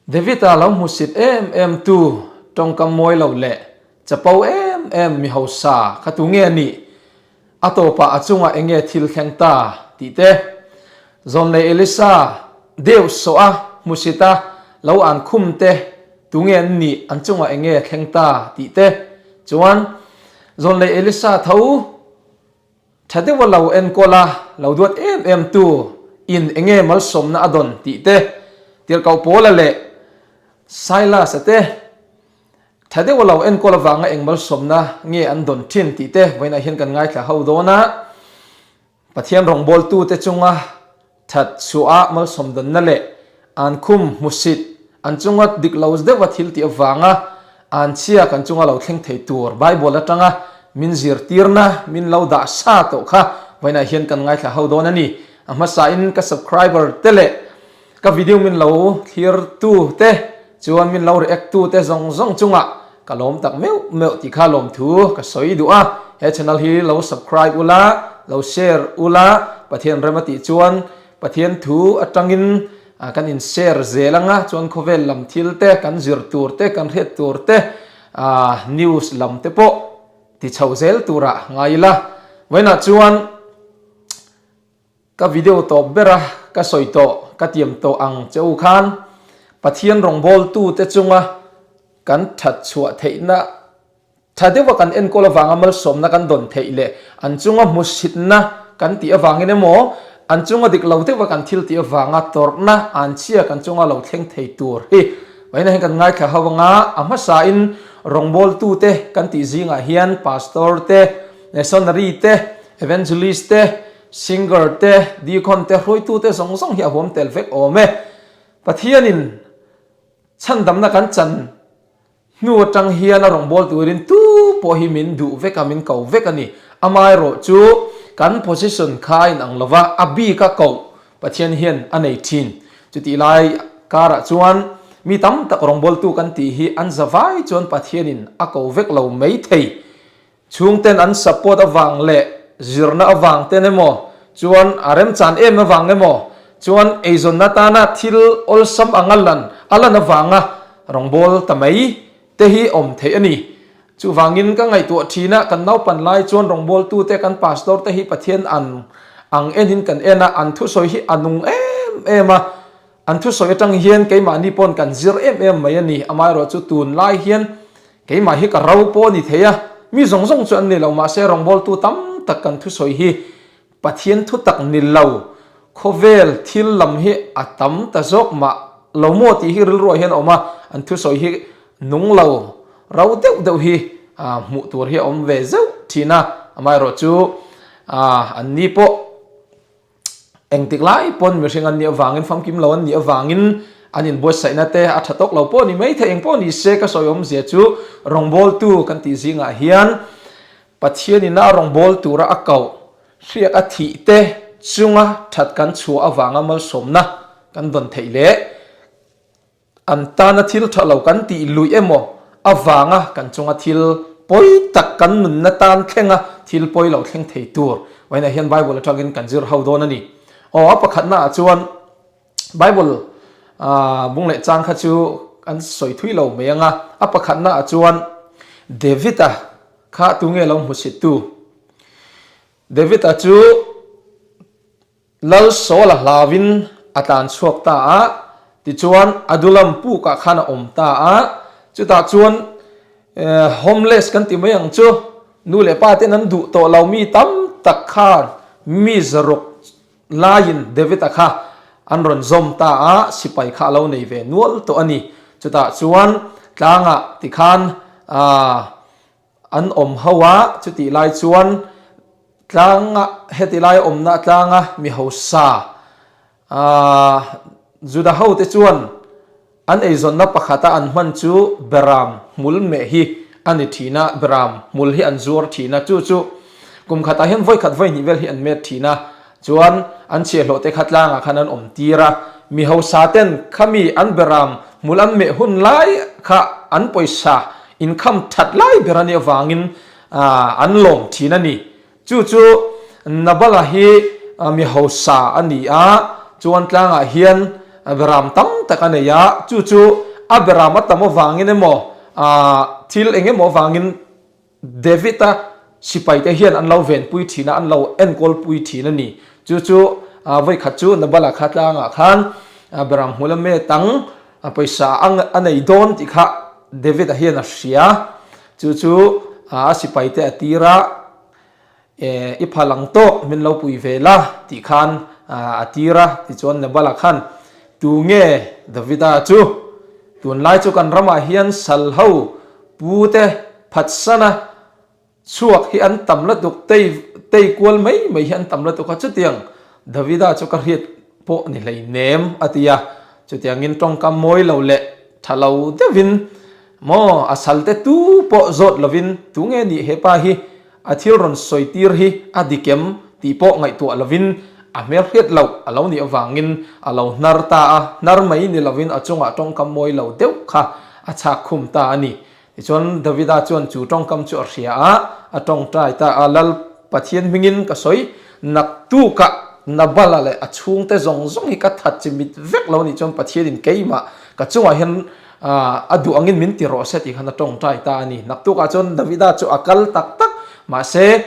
David-a lo hmusit em em tu tawngkam mawi lo leh chapo em em mi hausa kha tu nge a nih? A tawpah a chungah eng nge thil thleng ta tih te? Zawnlei Elisa deuh sawh a hmusit a lo an khum te tu nge an nih an chungah eng nge thleng ta tih te? Chuan Zawnlei Elisa tho Tha deuha lo enkawl a, lo duat em em tu in enge malsawmna a dawn tih te, Tirhkoh Paula leh Silas-a te tha deuha lo enkawl avanga eng malsawmna nge an dawn thin tih te vawiinah hian kan ngaithla ho dawn a. Pathian rawngbawltute chunga That chhuah malsawm danna leh an khum hmusit an chunga dik lo deuha thil tih avanga an chhia kan chunga lo thleng thei tur Bible atanga min zirtirna min lo dah sa tawh kha vawiinah hian kan ngaithla ho dawn a ni. A hmasain ka subscriber te leh ka video min lo thlir tu te chuan min lo react tu te zawng zawng chungah ka lawm tak meuh meuh tih kha lawmthu ka sawi duh a, he channel hi lo subscribe ula, lo share ula, Pathian rem a tih chuan Pathian thu atangin kan in share zel anga chuan khawvel lam thil te kan zir tur te kan hriat tur te news lam te pawh ti chho zel turah ngai ila vawiinah chuan Ka video tawp ber a, ka sawi tawh, ka tiam tawh ang che u khan Pathian rawngbawltute chunga kan that chhuah theihna tha deuha kan enkawl avanga malsawmna kan dawn theih leh an chunga hmusitna kan tih avangin emaw an chunga dik lo deuha kan thil tih avanga tawrhna an chhia kan chunga lo thleng thei tur hi vawiin hian kan ngaithla ho anga a hmasain rawngbawltute kan tih zingah hian pastor te, missionary te, evangelist te, Singer te, deacon te, hruaitu te zawng zawng hi a huam tel vek awm e. Pathianin chhandamna kan chan hnu atang hian a rawngbâwl turin tu pawh hi min duh vek a, min ko vek a ni. Amaherawh chu kan position kha a inang lo va, a bika koh Pathian hian a nei thin. Chutih lai karah chuan mi tam tak rawngbawltu kan tih hi an zavai chuan Pathianin a ko vek lo mai thei. Chhungten an support avang leh zirna avang ten emaw, chuan a remchan em avang emaw, chuan eizawnna atana thil awlsam anga lan a lan avanga rawngbâwl ta mai te hi awm theih a ni. Chuvangin ka ngaihtuah thin a, kan naupan lai chuan rawngbawltute, kan pastor te hi Pathian an ang enin kan en a, an thusawi hi a nung em em a, an thusawi atang hian keimahni pawn kan zir em em mai a ni. Amaherawhchu tunlai hian Keimah hi ka ro pawh a ni thei a, mi zawng zawng chu an ni lo, mahse rawngbawltu tam tak kan thusawi hi Pathian thu tak ni lo, khawvel thil lam hi a tam ta zawk mah lo maw tih hi rilruah hian a awm a, an thusawi hi nung lo ro deuh deuh hi hmuh tur hi a awm ve zeuh thin a, amaherawhchu an ni pawh. Engtik lai pawn mihring an nih avangin, famkim lo an nih avangin an inbuatsaihna te a tha tawk lo pawh ni mai thei. Eng pawh ni se ka sawi awmzia chu rawngbawltu kan tih zingah hian Pathianin a rawngbâwl tura a koh hriak a thih te chunga that kan chhuah avanga malsawmna kan dawn theih leh An tana thil tha lo kan tih luih emaw avanga kan chunga thil pawi tak kan nunna tan thlenga thil pawi lo thleng thei tur vawiinah hian Bible atangin kan zir ho dawn a ni. Aw a pakhatna ah chuan Bible bung leh chang kha chu kan sawi thui lo mai anga a pakhatna ah chuan David-a kha tunge lo hmusit tu? David-a chu Lal Saul a hlauin a tlan chhuak ta a, tichuan Adulam pukah khan a awm ta a, chutah chuan homeless kan ti mai ang chu, nu leh pa ten an duh tawh lo mi tam tak khan mi zaruk laiin David-a kha an rawn zawm ta a, sipai kha a lo nei ve nual tawh a ni. Chutah chuan tlangah tikhan An awm ho a, chutih lai chuan tlanga heti lai awmna tlanga mi hausa Juda hote chuan an eizawnna pakhata an hman chu Beram hmul meh hi a ni thin a, Beram hmul hi an zuar thin a, chu chu kum khatah hian vawi khat vawi hnih vel hi an met thin a, Chuan an chhiahhlawh te kha tlangah khan an awm tir a, mi hausa ten khami an beram hmul an meh hun lai kha an pawisa inkham that lai ber a nih avangin an lawm thin a ni. Chu chu Nabala hi mi hausa a ni a, chuan tlangah hian Beram tam tak a nei a, chu chu a beram a tam avangin emaw thil eng emaw avangin David-a sipaite hian an lo venpui thin a, an lo enkawlpui thin a ni. Chu chu vawikhat chu Nabala kha tlangah khan beram hmul a met ang, pawisa a nei dawn tih kha David-a hian a hria. Chu chu a sipaite a tir a. I phal ang tawk min lo pui ve la tih khan a tir a, tichuan Nabala khan, Tu nge Davida chu? Tunlai chu kan ramah hian sal ho pu te phatsana chhuak hi an tam lutuk, tei tei kual mai mai hi an tam lutuk a, chutiang Davida chu ka hriat pawh ni hleinem a ti a, chutiangin tawngkam mawi lo leh tha lo deuhin maw a sal te tu pawh zawt lovin tu nge nih hepa hi A thil rawn sawi tir hi a dik em tih pawh ngaihtuah lovin a hmel hriat loh a lo nih avangin a lo hnar ta a, hnar mai ni lovin a chungah tawngkam mawi lo deuh kha a chhak khum ta a ni. Tichuan Davida chuan chu tawngkam chu a hria a, a tawngtai ta a, Lal Pathian hmingin ka sawi, naktukah Nabala leh a chhungte zawng zawng hi ka that chi mit vek lo nih chuan Pathianin keimah ka chungah hian A duh angin min ti rawh se tih khan a tawngtai ta a ni. Naktukah chuan Davida chu a kal tak tak. Mahse,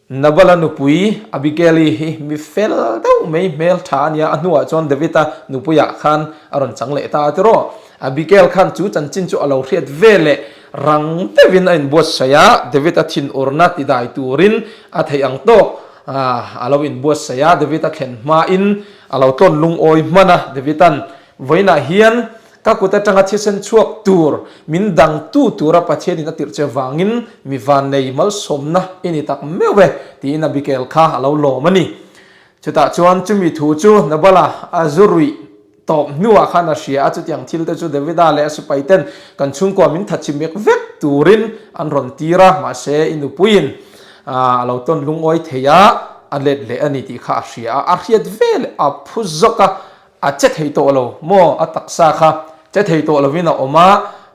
Nabala nupui Abigail-i hi mi fel deuh mai hmel tha a nia. A hnuah chuan David-a nupuiah khan a rawn chang leh ta a ti rawh. Abigail khan chu chanchin chu a lo hriat ve leh rang deuhin a inbuatsaih a, David-a thinurna tidai turin a theih ang tawk a lo inbuatsaih a. David-a thlen hmain a lo tlawn lungawi hman a, David-a'n Vawiinah hian ka kut atanga thisen chhuak tur min dangtu tura Pathianin a tirh che vangin mi vannei malsawmna i ni tak meuh e tiin Abigail kha a lo lawm a ni. Chutah chuan chumi thu chu Nabala a zu ruih tawp hnuah khan a hria a, chutiang thil te chu Davida leh a sipaiten kan chhungkua min thachimik vek turin an rawn tir a, mahse i nupuiin a lo tawn lungawi thei a, a let leh a ni tih kha a hria a, a hriat veleh a phu zawk a. A che thei tawh lo maw? A taksa kha che thei tawh lovin a awm a,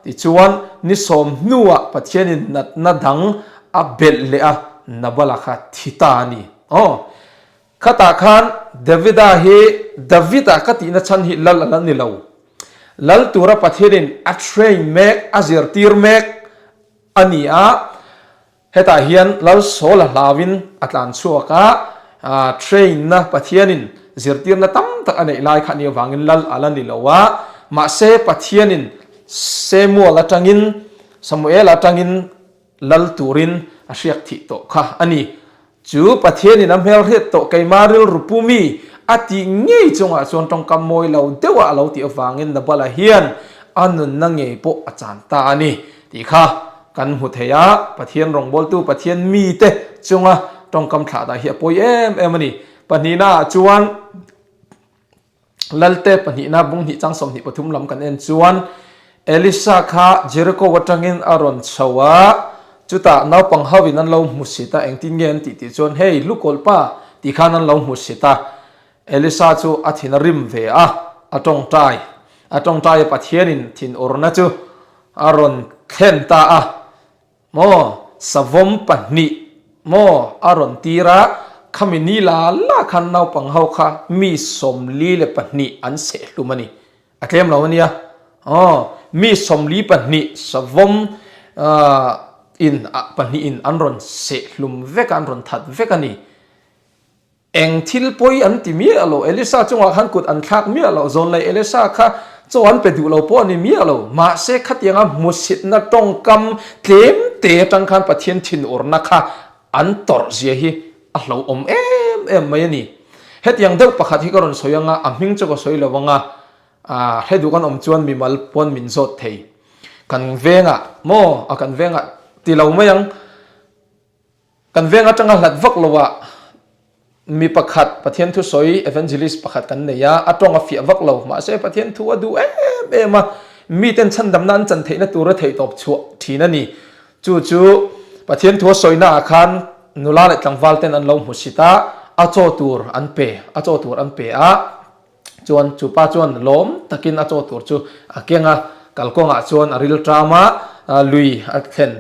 tichuan ni sawm hnuah Pathianin natna dang a belh leh a, Nabala kha thi ta a ni. Aw, khatah khan Davida hi David-a ka tihna chhan hi lal a la ni lo. Lal tura Pathianin a train mek, a zirtir mek a ni a. Hetah hian Lal Saul a hlauin a tlan chhuak a, train-na Pathianin zirtirna tam tak a neih lai kha a nih avangin Lal a la ni lo a, mahse Pathianin Samuel atangin, Samuel atangin Lal turin a hriak thih tawh kha a ni. Chu Pathianin a hmelhriat tawh keimah rilru pu mi a tih ngei chungah chuan tawngkam mawi lo deuha a lo tih avangin Nabala hian a nunna ngei pawh a chan ta a ni tih kha kan hmu thei a. Pathian rawngbawltu Pathian mite chunga tawngkam thlah dah hi a pawi em em a ni. Pahnihnaah chuan. Lalte pahnihna bung hnih chang 23 lam kan en chuan Elisa kha Jericho atangin a rawn chho a, chutah naupang ho in an lo hmu sit a, engtin nge an tih tih chuan hei lukawlh pa tih khan an lo hmu sit a, Elisa chu a thin a rim ve a, a tawngtai a tawngtai a Pathianin thinurna chu a rawn thlen ta a. Maw, savawm pahnih maw a rawn tir a, khami ni la la khan naupang ho kha mi 42 an seh hlum a ni. A tlem lo a nia. Aw, mi 42 savawm in pahnih in an rawn seh hlum vek a, an rawn that vek a ni. Eng thil pawi an ti miah lo, Elisa chungah khan kut an thlak miah lo, zawnlei Elisa kha chaw an pe duh lo pawh a ni miah lo. Mahse khatianga hmusitna tawngkam tlem te atang khan Pathian thinurna kha an tawrh zia hi a hlauhawm em em mai a ni. Hetiang deuh pakhat hi ka rawn sawi anga, a hming chu ka sawi lo anga, hre duh kan awm chuan mimal pawn min zawt thei. Kan vengah maw, a kan vengah ti lo mai ang. Kan veng atanga hlat vak loah mi pakhat Pathian thu sawi evangelist pakhat kan nei a, a tawng a fiah vak lo, mahse Pathian thu a duh em em a, miten chhandamna an chan theihna tura theihtawp chhuah thin a ni. Chu chu Pathian thu a sawina ah khan nula leh tlangval ten an lo hmu sit a, a chaw tur an pe, a chaw tur an pe a. Chuan chu pa chuan lawm takin a chaw tur chu a keng a, kalkawngah chuan a ril ṭam a, lui a thlen,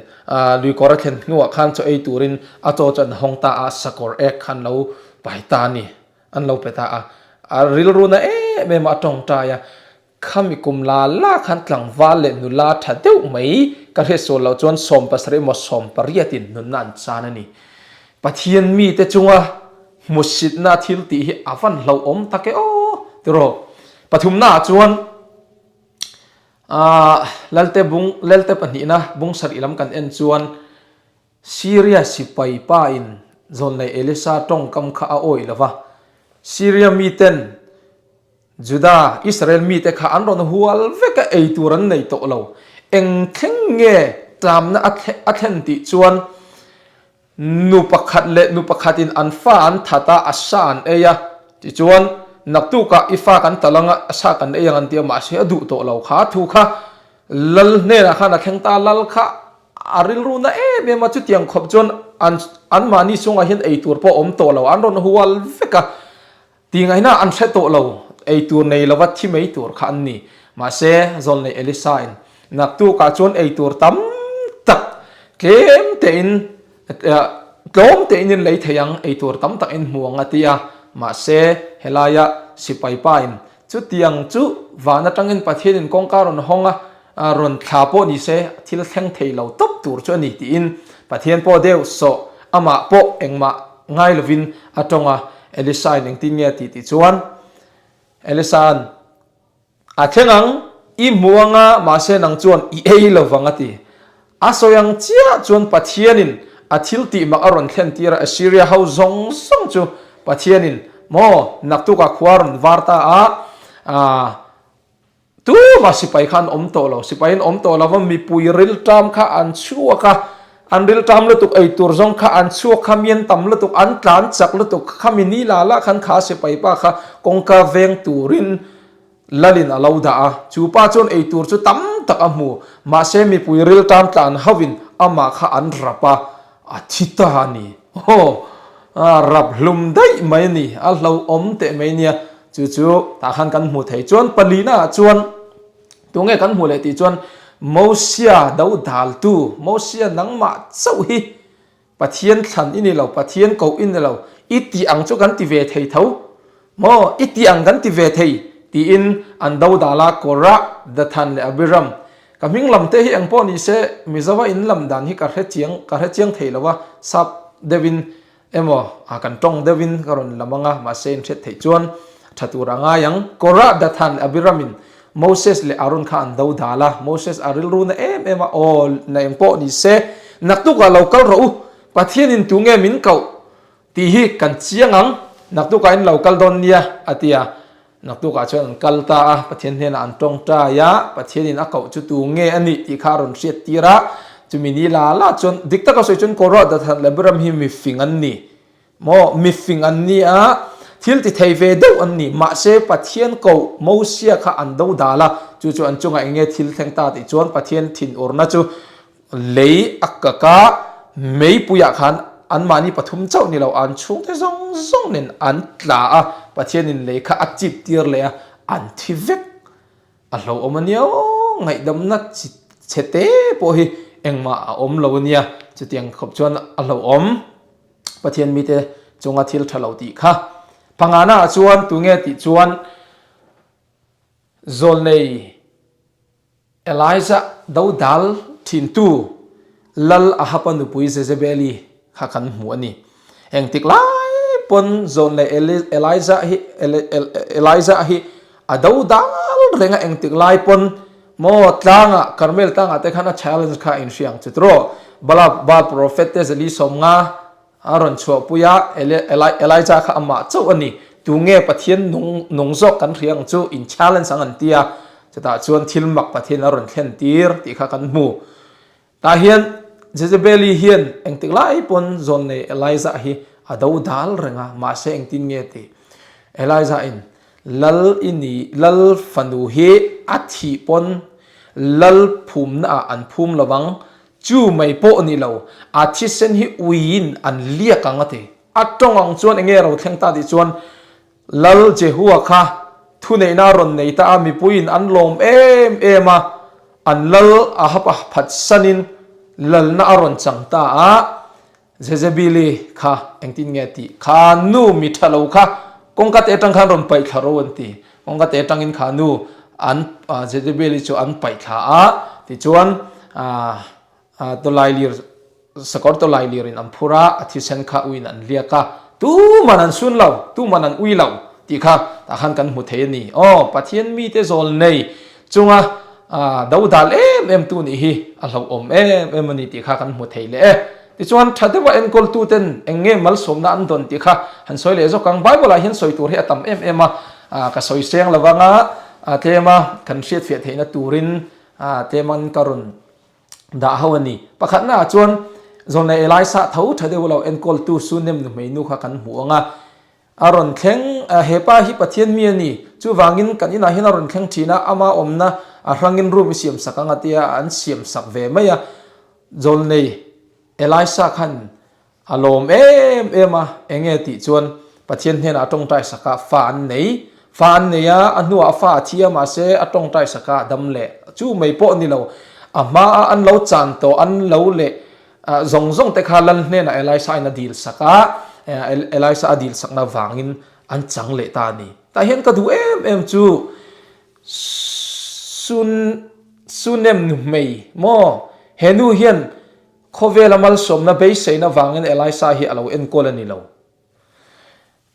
lui kawr a thlen hnuah khan chaw ei turin a chaw chu an hawng ta a, sakawr ek kha an lo pai ta a ni, an lo pe ta a. A rilru na em em em a, a tawngtai a. Khami kum la la khan tlangval leh nula tha deuh mai ka hriatsual loh chuan 70 emaw 18 in nunna an chan a ni. Pathian mite chunga hmusitna thil tih hi a van hlauhawm tak e aw tiraw. Pathumna ah chuan aah Lalte bung Lalte pahnihna bung sarih lam kan en chuan Syria sipai pa in zawnlei Elisa tawngkam kha a awih lo va, Syria miten Juda, Israel mite kha an rawn hual vek a, ei tur an nei tawh lo. Eng thleng nge tlamna a thlen tih chuan nu pakhat leh nu pakhatin an fa an that a, a sa an ei a, tichuan naktukah i fa kan tal anga a sa kan ei ang an ti a, mahse a duh tawh lo kha thu kha lal hnenah khan a thleng ta, lal kha A rilru na em em a, chutiang khawp chuan an anmahni chungah hian ei tur pawh a awm tawh lo, an rawn hual vek a, tingaihna an hre tawh lo, ei tur nei lova thi mai tur kha an ni. Mahse, Zawlnei Elisa-in naktukah chuan ei tur tam tak tlem tein tlawm tein in lei thei ang, ei tur tam tak in hmu ang a ti a, mahse, helaia sipai pain Chutiang chu van atangin Pathianin kawngka rawn hawng a, rawn thla pawh ni se thil thleng thei lo tawp tur chu a ni tiin Pathian pawh deuh sawh amah pawh engmah ngai lovin a tawng a. Elisa-in engtin nge a tih tih chuan Elisa-a'n A thleng ang, i hmu anga mahse nang chuan i ei lo vang a ti. A sawi ang chiah chuan Pathianin a thil tih mak a rawn thlen tir a, Assyria ho zawng zawng chu Pathianin maw naktukah khua rawn var ta a, aah tumah sipai kha an awm tawh lo, sipai an awm tawh lo va, mipui rilṭam kha an chhuak a, an rilṭam lutuk ei tur zawng kha an chhuak kha mian tam lutuk, an tlan chak lutuk, khami ni la la khan kha sipai pa kha kawngka veng turin Lalin a lo dah a, chu pa chuan ei tur chu tam tak a hmu, mahse mipui rilṭam tlan hauhin amah kha an rap a, a thi ta a ni. Aw, rap hlum daih mai a ni, a hlauhawm teh mai nia, chu chu tah khan kan hmu thei. Chuan palina ah chuan tunge kan hmuh leh tih chuan Mosia do daltu, Mosia nangmah chauh hi Pathian thlan i ni lo, Pathian koh i ni lo, i tih ang chu kan ti ve thei tho maw? I tih ang kan ti ve thei tiin an dodal a, Korah, Dathan leh Abiram. Ka hming lam te hi eng pawh ni se, Mizoa in lam dan hi ka hre chiang, ka hre chiang thei lo a, sap deuhin emaw kan tawng deuhin ka rawn lam ang a, mahse in hriat theih chuan tha tur a ngai ang. Korah, Dathan leh Abiram in Moses leh Aaron kha an do dal a, Moses a rilru na em em a, Aw, na eng pawh ni se, naktukah lo kal rawh u, Pathianin tu nge min koh tih hi kan chiang ang, naktukah in lo kal dawn nia, a ti a. Naktukah chuan an kal ta a, Pathian hnenah an tawngtai a, Pathianin a koh chu tu nge a nih tih kha a rawn hriat tir a, chumi ni la la chuan dik taka sawi chuan Korah, Dathan leh Abiram hi mifing an ni. Maw, mifing an ni a, thil ti thei ve deuh an ni. Mahse, Pathian koh Mosia kha an do dal a, chu chu an chungah eng nge thil thleng ta tih chuan Pathian thinurna chu lei a kak a, meipuiah khan anmahni pathum chauh ni lo, an chhungte zawng zawng nen an tla a, Pathianin lei kha a chip tir leh a, an thi vek. A hlauhawm a nia aw, ngaihdamna chi chhe te pawh hi engmah a awm lo a nia, chutiang khawp chuan a hlauhawm. Pathian mite chunga thil tha lo tih kha. Pangana ah chuan tunge tih chuan Zawlnei Elijah dodal thintu Lal Ahaba nupui Jezebeli kha kan hmu a ni. Engtik lai pawn Zawlnei Elijah hi Elijah hi a dodal reng a, engtik lai pawn maw tlangah Karmel tlangah te khan a challenge kha a inhria ang chu tiraw? Bala Baal prophet te zali 50 a rawn chhuahpui a, Elijah kha amah chauh a ni. Tunge Pathian nung nung zawk kan hria ang chu in challenge ang an ti a, chutah chuan thil mak Pathian a rawn thlen tir tih kha kan hmu. Tah hian Jezebeli hian engtik lai pawn zawn nei Elijah hi a do dal reng a, mahse engtin nge tih? Elijah in Lal i ni, Lal fanu hi a thih pawn Lal phumna ah an phum lo ang, chu mai pawh ni lo, a thisen hi uiin an liak ang a ti. A tawng ang chuan enge ro thleng ta tih chuan Lal Jehua kha thuneihna a rawn nei ta a, mipuiin an lawm em em a, an lal Ahab a phatsanin lalna a rawn chang ta a, Jezebeli kha engtin nge tih kha nu mi tha lo kha kawngka te atang khan rawn paih thla ro an ti. Kawngka te atangin kha nu an Jezebel-i chu an paih thla a, tichuan tawlailir sakawr tawlailir in an phur a, a thisen kha uiin an liak a, tuman an sun lo, tuman an ui lo tih kha tah khan kan hmu thei a ni. Aw, Pathian mite zawl nei chunga dodal em em tu nih hi a hlauhawm em em a ni tih kha kan hmu thei leh e. Tichuan, tha deuha enkawltuten eng nge malsawmna an dawn tih kha han sawi leh zawk ang. Bible-ah hian sawi tur hi a tam em em a, ka sawi seng lo vang a, tlema kan hriatfiah theihna turin tleman ka rawn dah ho a ni. Pakhatnaah chuan Zawlnei Elisa tho tha deuh lo enkawltu Sunem nuhmeinu kha kan hmu ang a, a rawn thleng, he pa hi Pathian mi a ni, chuvangin kan inah hian a rawn thleng thin a, ama awmna a hrangin room i siamsak ang a tia an siamsak ve mai a. Zawlnei Elisa khan a lawm em em a, eng nge tih chuan Pathian hnenah a tawngtai sak a, fa an nei. Fa an nei a, a hnuah a fa a thi a, mahse a tawngtai sak a, a dam leh. Chu mai pawh ni lo, a hmaa an lo chan tawh, an lo leh zawng zawng te kha Lal hnenah Elisa in a dil sak a, Elisa a dil sakna vangin an chang leh ta a ni. Tah hian ka duh em em chu Sun Sunem nu hmei maw? He nu hian khawvela malsawmna beiseina vangin Elisa hi a lo enkawl a ni lo.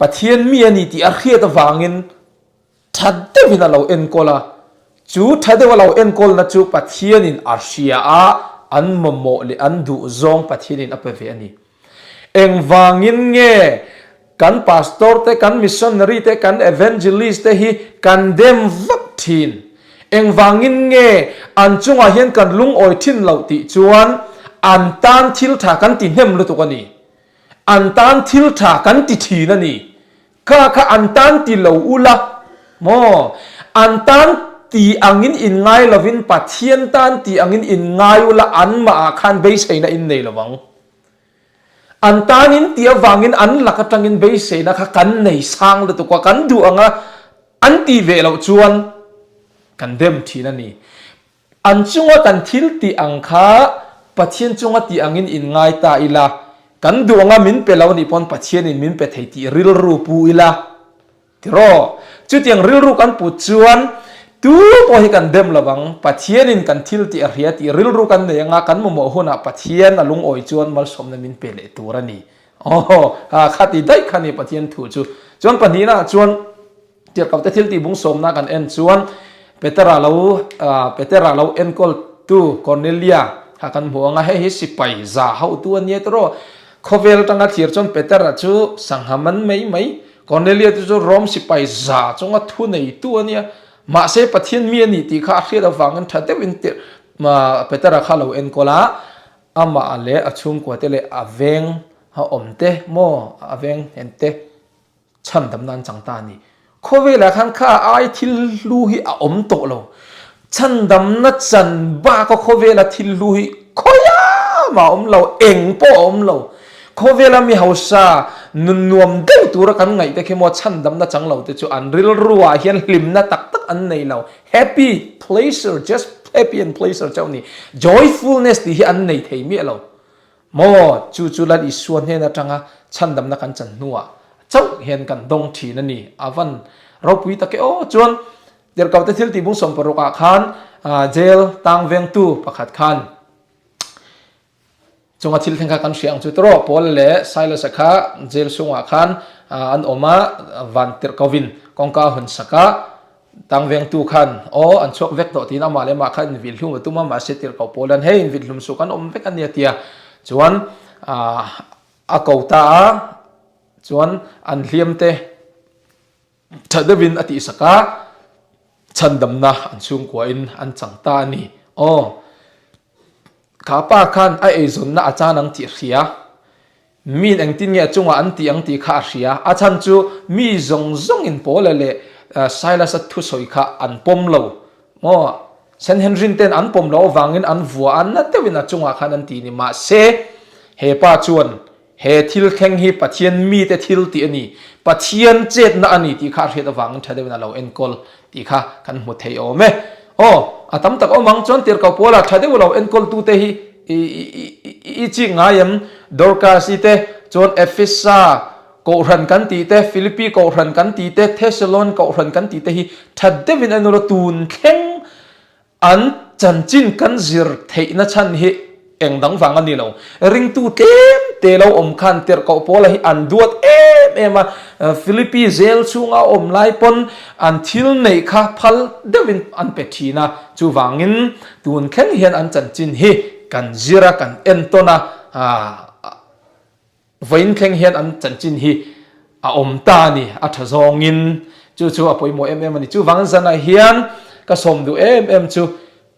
Pathian mi a ni tih a hriat avangin tha deuhin a lo enkawl a. Chu tha deuh a lo enkawlna chu Pathianin a hria a, an mamawh leh an duhzawng Pathianin a pe ve a ni. Engvangin nge kan pastor te, kan missionary te, kan evangelist te hi kan dem vak thin? Engvangin nge an chungah hian kan lungawi thin loh tih chuan an tan thil tha kan ti hnem lutuk a ni. An tan thil tha kan ti thin a ni. Kha kha an tan ti lo ula maw? An tan ti angin in ngai lovin Pathian tan ti angin in ngai ula anmahah khan beiseina in nei lo ang. An tanin tih avangin an lak atangin beiseina kha kan nei sang lutuk a, kan duh anga an tih ve loh chuan kan dem thin a ni. An chunga kan thil tih ang kha Pathian chunga tih angin in ngai ta ila, kan duh anga min pe lo nih pawn Pathianin min pe thei tih rilru pu ila. Tiraw? Chutiang rilru kan put chuan tu pawh hi kan dem lo vang. Pathianin kan thil tih a hria tih rilru kan nei anga kan mamawh hunah Pathian a lungawi chuan malsawmna min pe leh tur a ni. Aw, kha ti daih kha ni Pathian thu chu. Chuan pahnihnaah chuan Tirhkohte thil tih bungsawmna kan en chuan Petera lo Petera lo enkawltu Cornelia kha kan hmu ang a, hei hi sipai za hauhtu a nia tiraw? Khawvel atanga thlir chuan Petera chu sangha man mai mai Cornelia te chu Rom sipai za chunga thu neitu a nia. Mahse Pathian mi a nih tih kha a hriat avangin tha deuhin Petera kha a lo enkawl a, amah leh a chhungkua te leh a veng a awm te maw a veng hnen te chhandamna an chang ta a ni. Khawvelah khan kha ai thil hlu hi a awm tawh lo. Chhandamna chan baka khawvela thil hlu hi khawiah mah a awm lo, eng pawh a awm lo. Khawvela mi hausa nun nuam deuh tura kan ngaih te khi maw chhandamna chang lo te chu an rilruah hian hlimna tak tak an nei lo. Happy, pleasure, just happy and pleasure chauh a ni. Joyfulness tih hi an nei thei miah lo. Maw, chu chu Lal Isua hnen atanga chhandamna kan chan hnuah chauh hian kan dawng thin a ni. A van ropui tak e aw. Chuan Tirhkohte thil tih bung 60 ah khan jail tang vengtu pakhat khan chunga thil thleng kha kan hria ang chu tawh Paul leh Silas-a kha jail chhungah khan an awm a, van tirhkohin kawngka a hawn sak a, tang vengtu khan aw an chhuak vek tawh tiin amah leh amah khan invih hlum a tum a, mahse tirhkoh Paul-a'n hei invih hlum suh kan awm vek a nia tia chuan a ko ta a, chuan an hliam te Tha deuhin a tihsak a, chhandamna an chhungkuain an chang ta a ni. Aw, kha pa khan a eizawnna a chan ang tih a hria. Miin engtin nge a chungah an tih ang tih kha a hria. A chhan chu mi zawng zawngin Paula leh Silas-a thusawi kha an pawm lo. Maw, Sanhedrin ten an pawm loh avangin an vua a, na deuhin a chungah khan an ti ni. Mahse, he pa chuan He thil thleng hi Pathian mite thil tih a ni, Pathian chetna a ni tih kha a hriat avangin tha deuhin a lo enkawl tih kha kan hmu thei awm e. Aw, a tam tak awm ang chuan tirhkoh Paula tha deuh lo enkawltute hi i chik ngai em? Dorcas-i te chuan Ephesa. Kohhran kan tih te, Philippi Kohhran kan tih te, Thessalon Kohhran kan tih te hi that deuhin en ula tun thleng an chanchin kan zir theihna chhan hi eng dang vang a ni lo. Ringtu tlem te lo awm khan tirhkoh pawla hi an duat em em a, Philippi zel chhunga awm lai pawn an thil neih kha phal deuhin an pe thin a, chuvangin tun thleng hian an chanchin hi kan zir a, kan entawn a, Vawiin thleng hian an chanchin hi a awm ta a ni, a tha zawngin chu chu a pawimawh em em a ni. Chuvangin zanah hian ka sawm duh em em chu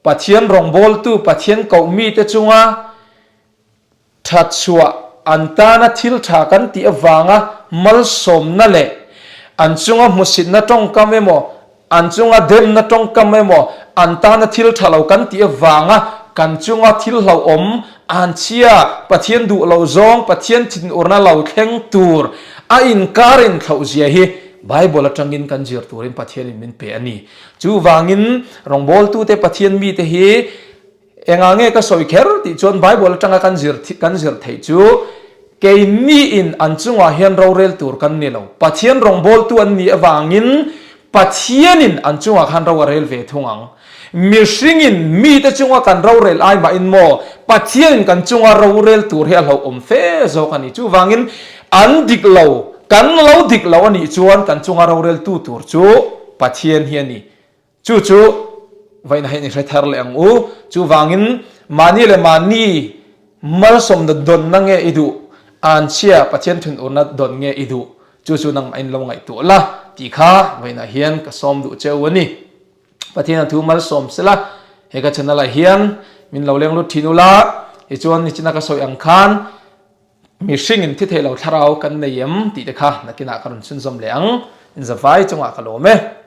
Pathian rawngbawltu, Pathian koh mite chunga tha chhuah an tana thil tha kan tih avanga malsawmna leh an chunga hmusitna tawngkam emaw An chunga demna tawngkam emaw, an tana thil tha lo kan tih avanga kan chunga thil hlauhawm, anchhia, Pathian duh lo zawng, Pathian thinurna lo thleng tur a inkar inthlauh zia hi Bible atangin kan zir turin Pathianin min pe a ni. Chuvangin rawngbawltute Pathian mite hi Engah nge ka sawi kher tih chuan Bible atanga kan zir kan zir theih chu keini in an chungah hian rorel tur kan ni lo. Pathian rawngbawltu an nih avangin Pathianin an chungah khan ro a rel ve thung ang. Mihringin mite chunga kan rorel ai mahin maw Pathianin kan chunga rorel tur hi a hlauhawm fe zawk a ni. Chuvangin an dik lo, kan lo dik lo a nih chuan kan chunga roreltu tur chu Pathian hi a ni. Chu chu vawiin ah hian i hre thar leh ang u. Chuvangin mahni leh mahni malsawmna dawnna nge i duh, anchhia Pathian thunurna dawn nge i duh, chu chu nangmah in lo ngaihtuah la tih kha vawiin ah hian ka sawm duh cheu a ni. Pathian a thu malsawm sela he ka channel ah hian min lo leng lut thin ula, tichuan nichina ka sawi ang khan mihring in thi thei lo thlarau kan nei em tih te kha nakinah ka rawn chhunzawm leh ang. Inzavai chungah ka lawm e.